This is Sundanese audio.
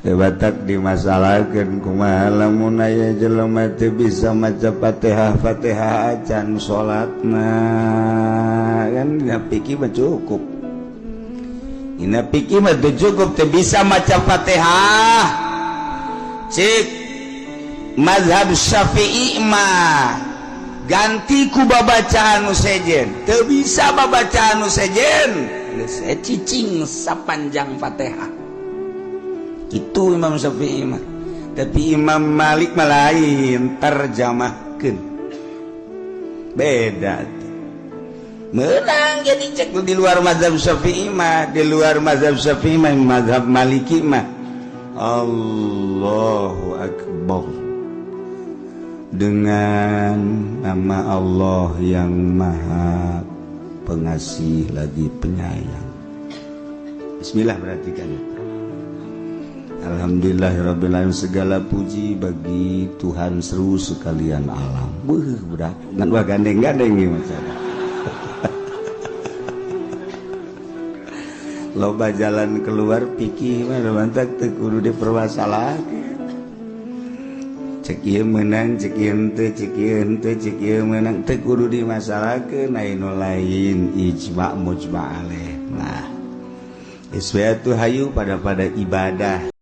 Batak dimasalahkeun kumaha lamun aya jelema teu bisa maca Fatihah, Fatihah acan salatna kan? Dina fikih mah cukup, dina fikih mah teu cukup teu bisa maca Fatihah. Cik mazhab Syafi'i mah ganti ku babacaan nu sejen. Teu bisa babacaan nu sejen geus cicing sapanjang Fatihah. Itu Imam Syafi'i mah. Tapi Imam Malik mah lain, terjemahkeun beda, menang. Jadi cek di luar mazhab Syafi'i mah, di luar mazhab Syafi'i mah, mazhab Maliki mah Allahu Akbar, dengan nama Allah yang Maha Pengasih lagi Penyayang. Bismillah berarti kan itu. Alhamdulillahirabbil, segala puji bagi Tuhan seru sekalian alam. Beuh, budak ngan wah gandeng-gandeng gimana. Loba jalan keluar pikir mah, mantak teu kudu dipermasalahkeun. Cek ieu meunang, cek ieu henteu, cek ieu henteu, cek ieu meunang, teu kudu dimasalahkeun. Anu lain ijma mujma alaih. Nah, iswatu hayu pada pada ibadah.